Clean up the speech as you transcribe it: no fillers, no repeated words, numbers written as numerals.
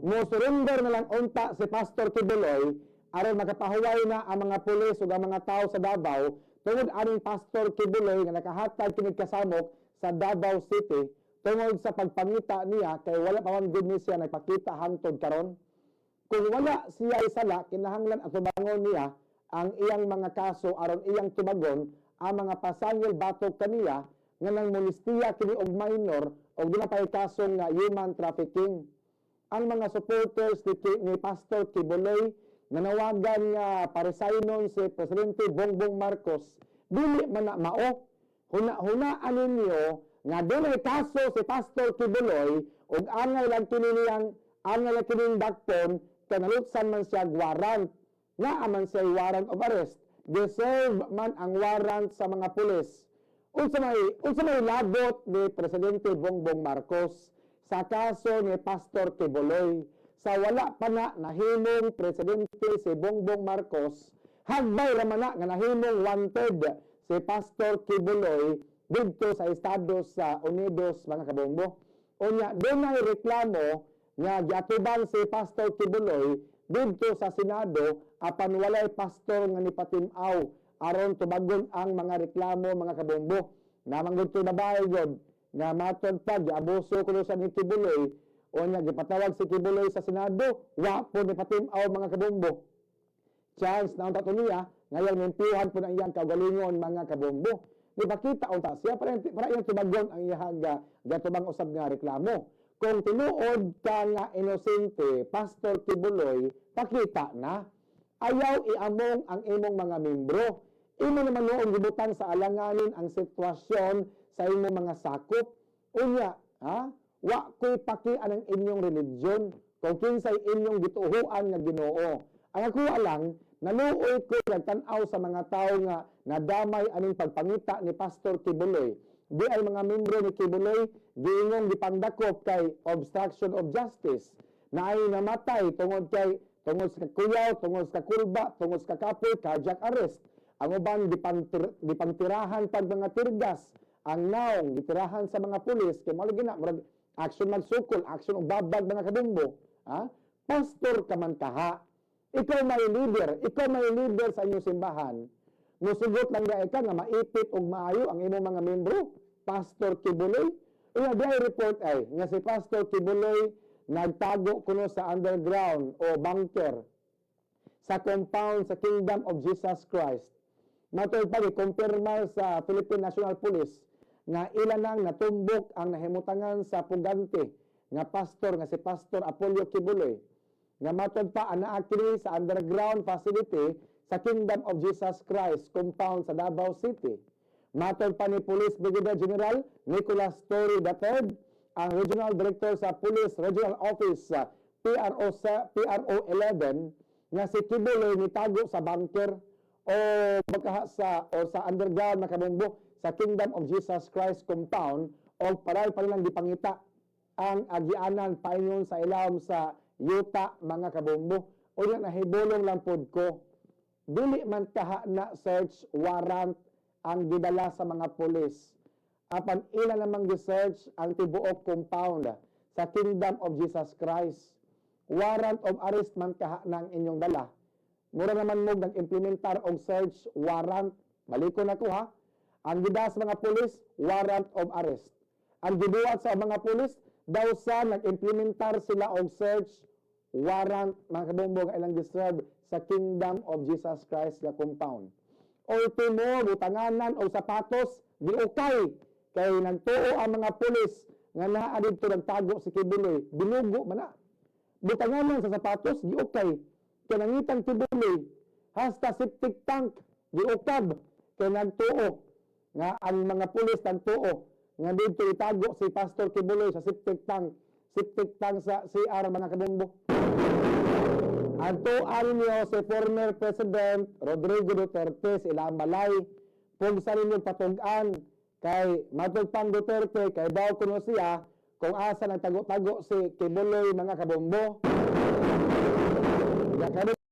Mo surrender na lang unta si Pastor Quiboloy aron makapahuway na ang mga pulis ug ang mga tao sa Davao tungod aning Pastor Quiboloy nga nakahatag kinig kasamok sa Davao City tungod sa pagpangita niya, kay wala pa man gud ni siya nagpakita hangtod karon. Kung wala siya sala, kinahanglan atubangon niya ang iyang mga kaso aron iyang tubagon ang mga pasangil batok kaniya nga nang molestiya kini og minor og duna pay kaso nga human trafficking. Ang mga supporters ni Pastor Quiboloy nanawagan nga paresignon si Presidente Bongbong Marcos. Dili man na mao. Huna-hunaan ninyo nga dunay kaso si Pastor Quiboloy ug angay lang kini niyang, angay lang kining dakpon kay nalutsan man siya warrant. Naa man siya warrant of arrest. Deserve man ang warrant sa mga pulis. Unsa may labot ni Presidente Bongbong Marcos sa kaso ni Pastor Quiboloy? Sa wala pa na nahimong presidente si Bongbong Marcos, hagbay ra man na nga nahimong wanted si Pastor Quiboloy didto sa Estados sa Unidos, mga kabombo. Unya dunay reklamo nga giatubang si Pastor Quiboloy didto sa Senado, apan walay pastor nga nipatim-aw aron tubagon ang mga reklamo, mga kabombo. Namanggod to babae god nga matod pa giabuso kuno sa ni Quiboloy. Unya gipatawag si Quiboloy sa Senado, wa po nipatim-aw, mga kabombo. Chance na unta to niya ngayon nimpihan po na iyang kaugalingon, mga kabombo. Nipakita unta siya para iyang tubagon ang iyang gatubang usab nga reklamo. Kung tinuod ka nga inosente, Pastor Quiboloy, pakita na. Ayaw iamong ang imong mga membro. Imo naman noon gibutang sa alanganin ang sitwasyon sa imong mga sakop. Unya, ha? Wa ko'y paki anang inyong religion kung kinsay inyong gituohan nga Ginoo. Ang ako lang, naluoy ko nagtan-aw sa mga tao nga nadamay aning pagpangita ni Pastor Quiboloy. Di ay mga membro ni Quiboloy giingong gipangdakop kay obstruction of justice. Na ay namatay tungod kay tungod sa kuyaw, tungod sa kulba, tungod sa kapoy, cardiac arrest. Ang uban gipangtirahan pag mga teargas. Ang naong gitirahan sa mga pulis kay mao lagi na murag action magsukol, action og babag, mga kabombo. Ha? Pastor ka man kaha. Ikaw may leader, ikaw may leader sa inyong simbahan. Musugot lang dahil ka nga maipit og maayo ang imong mga membro, Pastor Quiboloy. Iya di ay report ay nga si Pastor Quiboloy nagtago kuno sa underground o bunker sa compound sa Kingdom of Jesus Christ. Matod pa, kumpirma sa Philippine National Police nga ila nang natumbok ang nahimutangan sa pugante nga pastor nga si Pastor Apollo Quiboloy nga matod pa anaa kini sa underground facility sa Kingdom of Jesus Christ compound sa Davao City. Matod pa ni Police Brigadier General Nicolas Torre III, ang Regional Director sa Police Regional Office PRO sa PRO 11, nga si Quiboloy nitago sa bunker o baka sa o sa underground na kabombo sa Kingdom of Jesus Christ compound o paray pa nilang gipangita ang agianan paingon sa ilawom sa yuta, mga kabombo. Unya nahibulong lang pod ko, dili man kaha na search warrant ang gidala sa mga pulis, apan ila namang gi-search ang tibuok compound sa Kingdom of Jesus Christ. Warrant of arrest man kaha ng inyong dala, mura naman mo nag-implementar og search warrant. Balikon ako ha. Ang gida sa mga pulis, warrant of arrest. Ang gibuhat sa mga pulis, daw sa nag-implementar sila og search warrant, mga kabombo, nga ilang giserve sa Kingdom of Jesus Christ nga compound. Ultimo, butanganan og sapatos, giukay kay nagtuo ang mga pulis nga naa didto nagtago si Quiboloy. Binugo man na. Butanganan sa sapatos, giukay kay nangitang Quiboloy. Hasta septic tank giukab kay nagtuo nga ang mga pulis nagtuo nga didto itago si Pastor Quiboloy sa septic tank. Septic tank sa CR, mga kabombo. Adtoan ninyo si former President Rodrigo Duterte sa ilang balay. Pugsa ninyo patug-an kay matod pang Duterte kay daw kuno siya kung asa nagtago-tago si Quiboloy, mga kabombo. Ya,